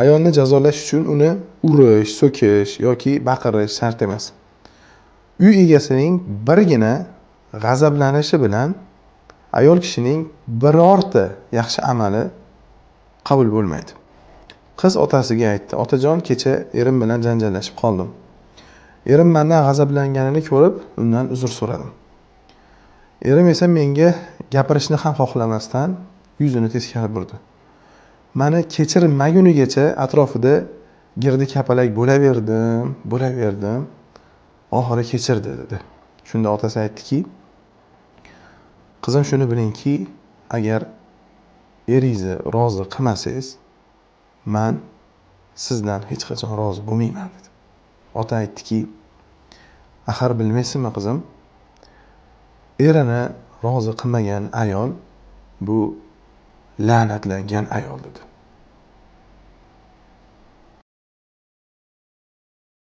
Ayolni jazolash uchun uni urish, so'kish yoki baqirish shart emas. Uy egasining birgina g'azablanishi bilan ayol kishining birorta yaxshi amali qabul bo'lmaydi. Qiz otasiga aytdi: "Otajon, kecha erim bilan janjallashib qoldim. Erim mendan g'azablanganini ko'rib, undan uzr so'radim. Erim esa menga gapirishni ham xohlamasdan yuzini teskari burdi. Mani kechirmagunigacha atrofida girdi kapalak bo'laverdim, bo'laverdim. Oxiri kechirdi", dedi. Shunda otasi aytdiki: "Qizim, shuni bilingki, agar eringizni rozi qilmasangiz, man sizdan hech qachon rozi bo'lmayman", dedi. Ota aytdiki: "Axir bilmaysizmi, qizim, erini rozi qilmagan ayol bu la'natlangan ayol", dedi.